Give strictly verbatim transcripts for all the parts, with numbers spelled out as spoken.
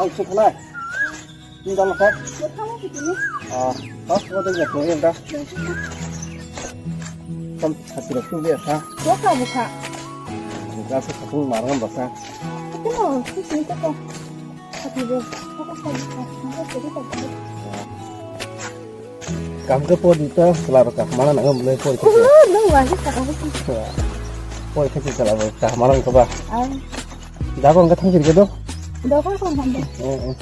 Ang sukna. Ni dalo ka? Botha mo kitini. Ah, pas mo de ya ko ya da. Kam hati ro tu ya ka. Botha botha. Ga sa ka tu mar ngam basa. Ito mo, tu sini to ko. Hati ro. Ko ko sa ko. Ko ko sa ko. Kam ke po di to, kelar ka mana nang mulai po. Nang wajib ka ko. Po ke kelar ka mana ka ba. Ai. Dago ang ka thang kiri do. Dago ko thang do. Eh, eh.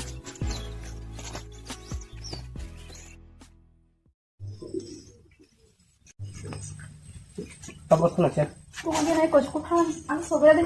Tabor khna khe. Ko ngi nai ko ko thang ang sogra de.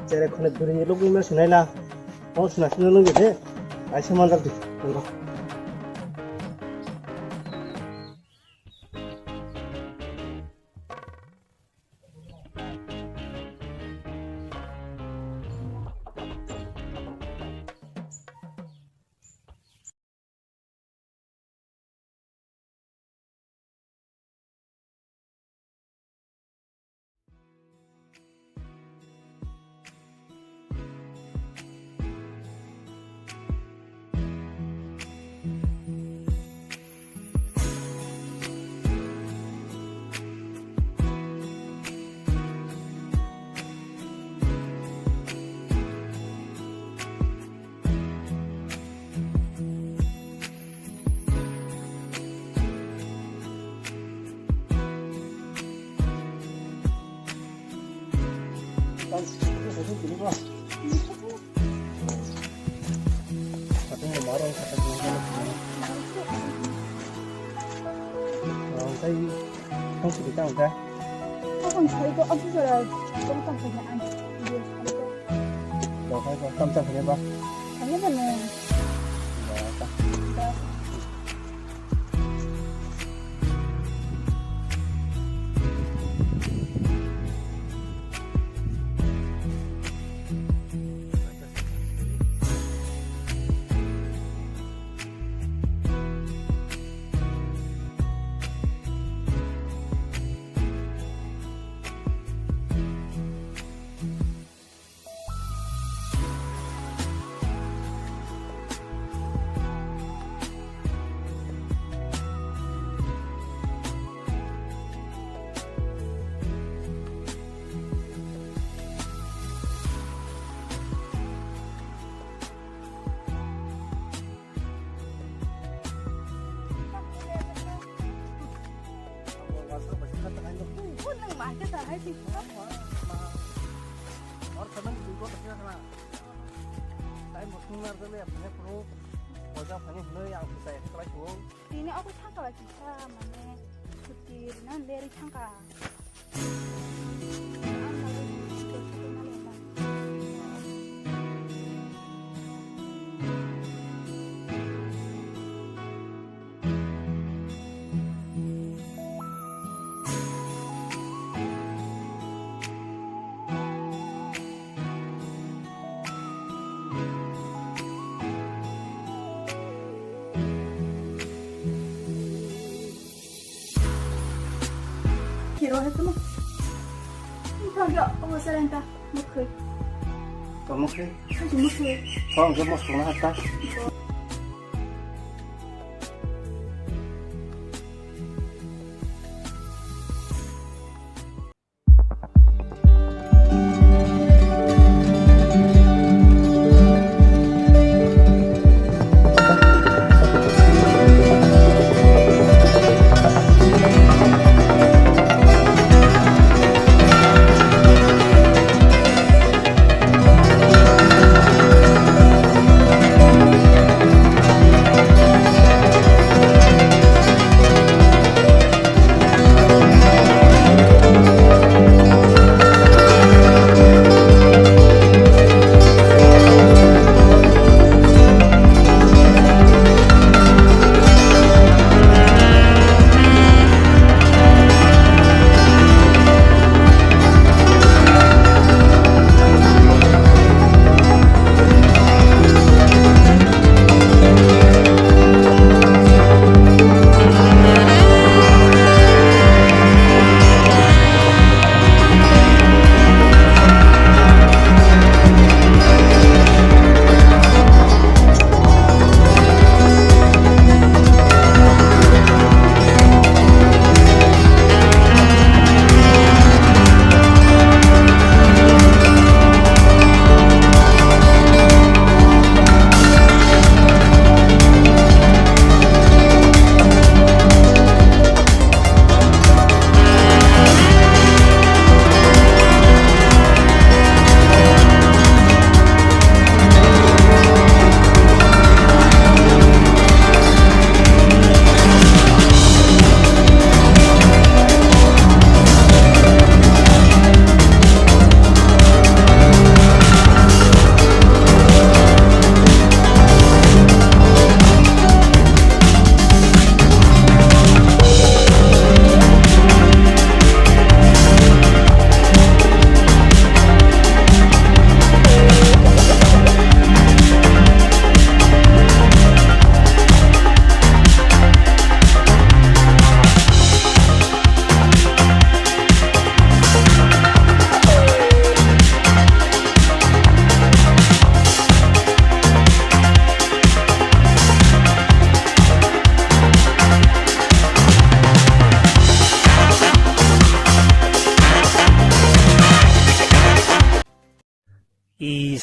Chere khone duri ni lugui ma sinai la. O suna suna lugui de. Ai se mandar di. Tei tong sidi tang kha. Tokon sai ko officer tong tang kha ani. Tong sai ko tam chang kha ba. Ani ba ne. Ba ta. Ba. Tini obo thangkha bai kisa mane chuti rwna lerwi thangkha. Kiro hai kuno. Thangyo, omo serenta, mukhui. To mukhui? Hai mukhui. Thang ke mos tuna hata.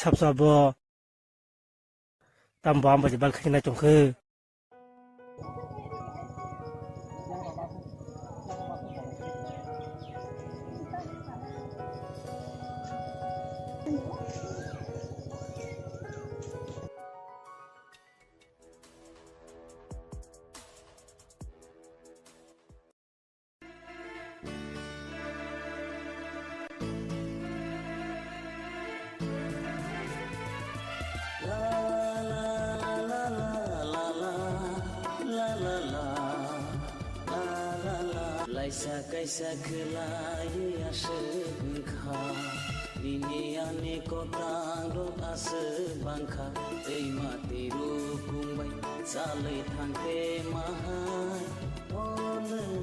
Sabsa bo. Tam bo ambai bal khainai tongkhe. Laisa kaisa khwlaiwi aswk wngkha, nini ani kwtang rok aswk bangkha, tei mati rukung bai chalwi thangkhe mahai. O nwng,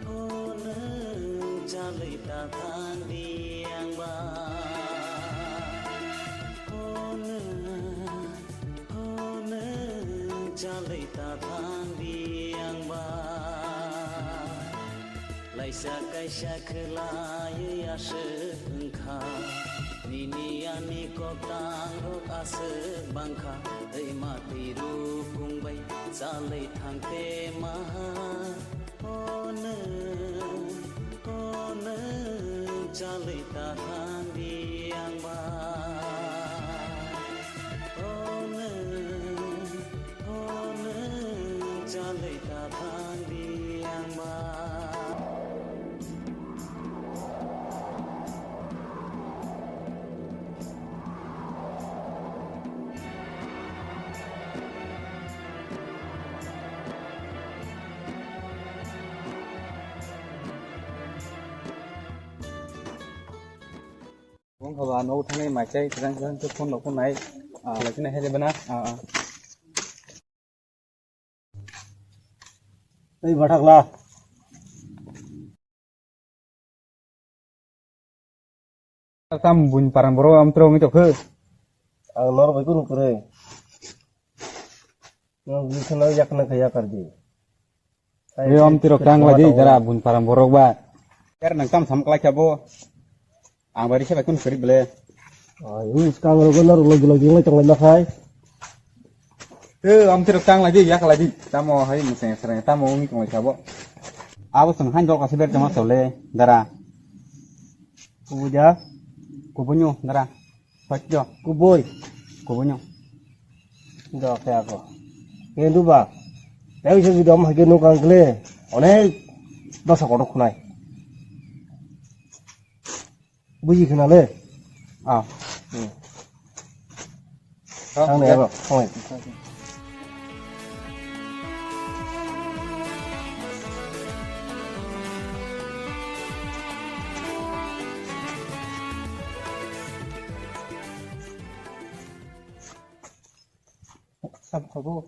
o nwng, chalwi ta thang di ang ba. O nwng, o nwng, chalwi ta thang di ang ba. Laisa kaisa khwlaiwi aswk wngkha, nini ani kwtang rok aswk bangkha, tei mati rukung bai chalwi thangkhe maha. O nwng, o nwng, chalwi ta thang di ang ba. O nwng, o nwng, chalwi ta thang di ang ba. Wngkha ba, nogo thangnai mai chai, kwchang kwchang khe phone rok phone nai, ah, lai kheno hele bana, ah, ah. Tei bathakla. Tam buini parang borok amtwrok wngwi tongkhe. Ang norok bai kunu kwrwi. Nwng bwkhano yakna khe yakar di. Re amtwrok tang lai di, dara buini parang borok ba. Yar nang tam sam klai kha bo. Ang bai risa bai kunu kwrwi bele. Ai, wngkha ang rogo norok logi logi wngwi tong lai ma khai. Tei amtwrok tang lai di, yak lai di. Tamo hai mwseng sreng, tamo wngwi tong lai kha bo. Abo chwng hain dol kaisa ber tongma chole, dara. Kubui da? Kubui nyo, dara. Sotyo. Kubui. Kubui nyo. Do khe ako. Kendu ba. Tei se video ma ke no kang kle. Onek dosa kotok khunai. Buji khna le. Ah. Hmm. Thang ne abo. Thang. Sab khabo.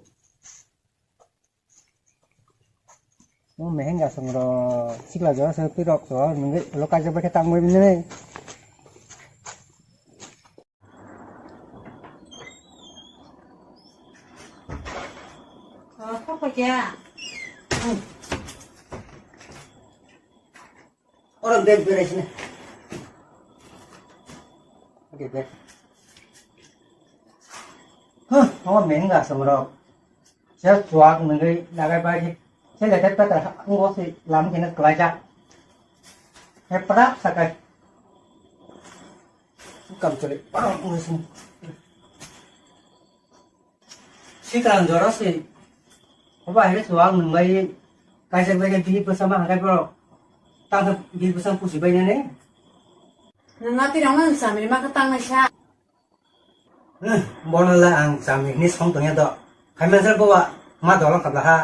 O meheng asong ro sikla jora se pirok so nungge lo kaisa bai khe tangbai bini. Oh, kok kok ya. Oro bag berai sini. Oke, bag. Huh, oh, meheng asong ro. Se chuak nungwi nagai bai se letter paper wngbo se lam khe na kwlaijak. He prak sakai. Kam choli prak wngwi sini. Sikang jora se. Oba he chuak nungwi kaisa bai khe bini bwsa ma hakai borok. Tang khe bini bwsa pusi bai nani. Nang ati rang nang samri ma kha tang nai sa. Hmm, bono le ang chami hwnwi song tongya do. Hai mansa bowa ma dola kabla ha.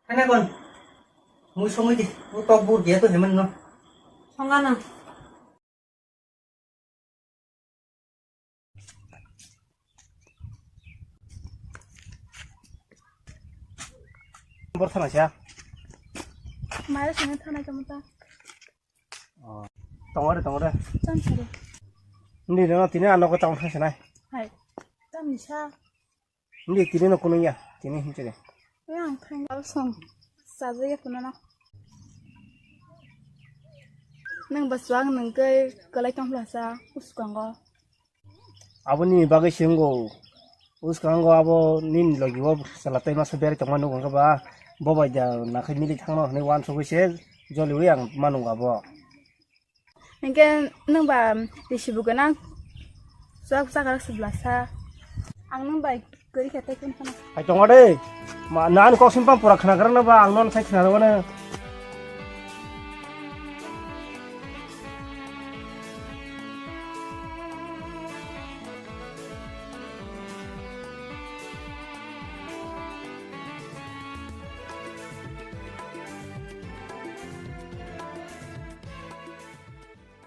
Hana kon. Mui songwi di. U tok bur dia to hemen no. Songana. Bor sana siya. Maya sini thana kamu ta. Oh. Tongore, tongore. Chang sari. Ndi no tini ano ko tong thang sanai. Hai. Tam ni sa. Ndi tini no kunung ya. Tini hinchire. Yang thang al song. Saja ya kunana. Nwng ba chuwak nwng khe kwlai tong phlasa bwskango. Aboni bagwi se wngo. Bwskango abo nini logi o chwla tei masa berai tongma nugo khe ba bo bai da nakhai mili thangno hwnwi uansugwi se joliui ang ma nungo abo. Hinkhe nwng ba risibo gwnang chuwak chakrak se bwlasa. Ang nwng bai kwrwi khe tei phone phano. Hai tongo de. Ma nani kok simpang pura khna gra na ba ang non sai khna ro ne.